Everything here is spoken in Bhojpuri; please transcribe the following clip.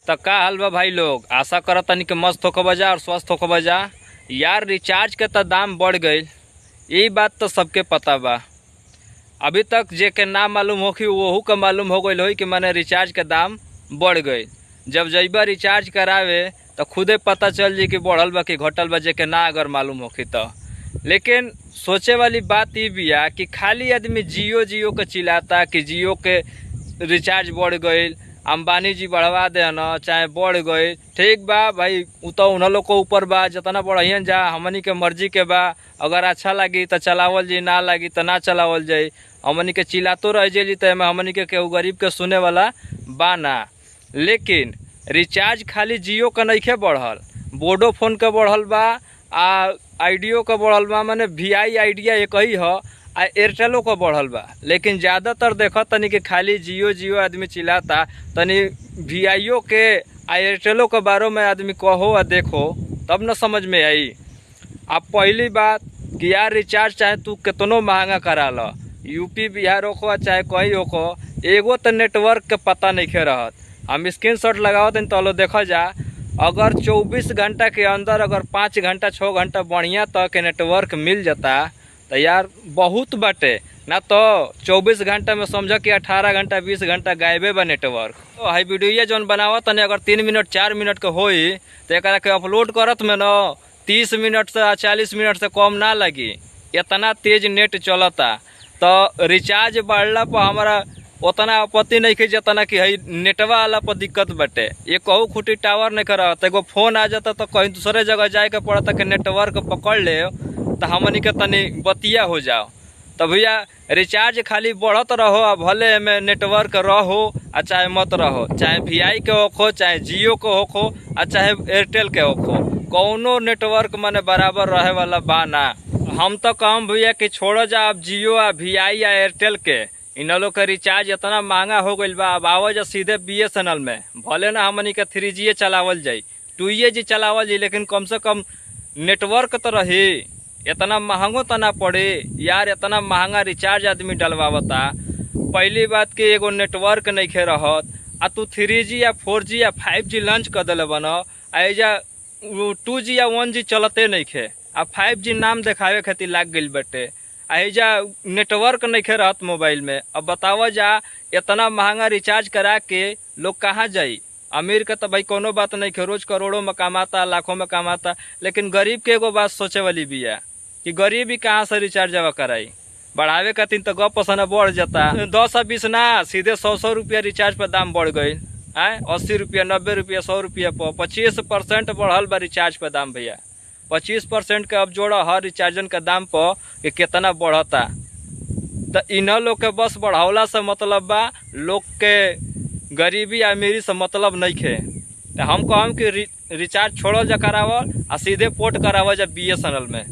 त का हाल बा भाई लोग, आशा करत तनी के मस्त होखब जा और स्वस्थ होखब जा। यार रिचार्ज के त दाम बढ़ गईल, यही बात तो सबके पता बा। अभी तक जे के ना मालूम होखी वहू के मालूम हो गईल होई कि माने रिचार्ज के दाम बढ़ गईल। जब जइबा रिचार्ज करावे तो खुदे पता चल जी कि बढ़ल बा कि घटल बा, जे के ना अगर मालूम होखी तो। लेकिन सोचे वाली बात ई बिया कि खाली आदमी जियो जियो के चिल्लाता कि जियो के रिचार्ज बढ़ गईल, अंबानी जी बढ़वा दे न चाहे बढ़ गई। ठीक बा भाई, उ तो उन लोग के ऊपर बा, जितना बढ़ियन जा हमनी के मर्जी के बा। अगर अच्छा लगी तो चलावल जी, ना लगी तो ना चलावल जाई। हमनी के चिल्लातो रह जाई तो एमे हमनी के केहू गरीब के सुने वाला बा ना। लेकिन रिचार्ज खाली जियो के नइखे बढ़ल, वोडोफोन के बढ़ल बा आ आइडियो के बढ़ल बा, माने वी I idea एक ही ह, आ एयरटेलो के बढ़ल बा। लेकिन ज़्यादातर देखत तनी कि खाली जियो जियो आदमी चिल्लाता, तनी वी आई ओ के आ एयरटेलो के बारे में आदमी कहो आ देखो तब न समझ में आई। अब पहली बात कि यार रिचार्ज चाहे तू कितनो महंगा करा ल, यूपी बिहार होखो चाहे कहीं होखो, एगो तो नेटवर्क के पता नहीं रहत। हम स्क्रीनशॉट लगावत हनी तो देखा जा, अगर 24 घंटा के अंदर अगर 5 घंटा 6 घंटा बढ़िया तक के नेटवर्क मिल जाता तो यार बहुत बाटे ना। तो 24 घंटा में समझ कि 18 घंटा 20 घंटा गायबे बा नेटवर्क। तो हाई वीडियो जौन बनावत तनी अगर 3 मिनट 4 मिनट के होई तो एकरा के अपलोड करत में न 30 मिनट से 40 मिनट से कम ना लगी, इतना तेज नेट चलता। तो रिचार्ज बढ़ला पर हमारा उतना आपत्ति नहीं जितना कि है नेटवा वाला पर दिक्कत बाटे। ये कहू खुटी टावर नहीं करत, एगो फोन आ जाता तो कहीं दूसरे जगह जाए के पड़ता कि नेटवर्क पकड़ ले तो हमनी के तनी बतिया हो जाओ। तो भैया रिचार्ज खाली बढ़त रहो, आ भले एमे नेटवर्क रहो आ चाहे मत रहो, चाहे वी आई के होखो चाहे जियो के होखो आ चाहे एयरटेल के होखो, कौनो नेटवर्क माने बराबर रहे वाला बा ना। हम तो कहम भैया कि छोड़ो जा अब जियो आ वी आई या एयरटेल के, इन लोग के रिचार्ज इतना महंगा हो गईल बा। अब आवो जा सीधे BSNL में, भले ना हमनी के 3G चलावल जाई 2G चलावल जाई, लेकिन कम से कम नेटवर्क तो रही, इतना महंगो तो ना पड़े। यार इतना महंगा रिचार्ज आदमी डलवावता, पहली बात कि एगो नेटवर्क नहीं खे रहत, आ तू 3G या 4G या 5G launch कर दिले बन, आ एजा 2G या 1G चलते नहीं खे, आ 5G नाम देखावे खातिर लाग गईल बाटे, आ एजा नेटवर्क नहीं खे रहत मोबाइल में। अब बतावा जा इतना महंगा रिचार्ज करा के लोग कहाँ जाई। अमीर के तो भाई कोनो बात नहीं खे, रोज करोड़ों में कमाता लाखों में कमाता, लेकिन गरीब के एगो बात सोचे वाली बिया कि गरीबी कहाँ से रिचार्ज कराई। बढ़ावे खातिर तो गप पसंद बढ़ जाता, 10 आ 20 ना सीधे 100-100 रुपया रिचार्ज पर दाम बढ़ गई। आए 80 रुपया 90 रुपया 100 रुपया पर 25% बढ़ल बा रिचार्ज पर दाम भैया। 25% के अब जोड़ा हर रिचार्जन के दाम पर कि कितना बढ़ता। तो इन लोग के बस बढ़ावला से मतलब बा, लोग के गरीबी अमीरी से मतलब नहीं खे। तो हम कहम कि रिचार्ज छोड़ल जा करावल आ सीधे पोर्ट करावल जा BSNL में।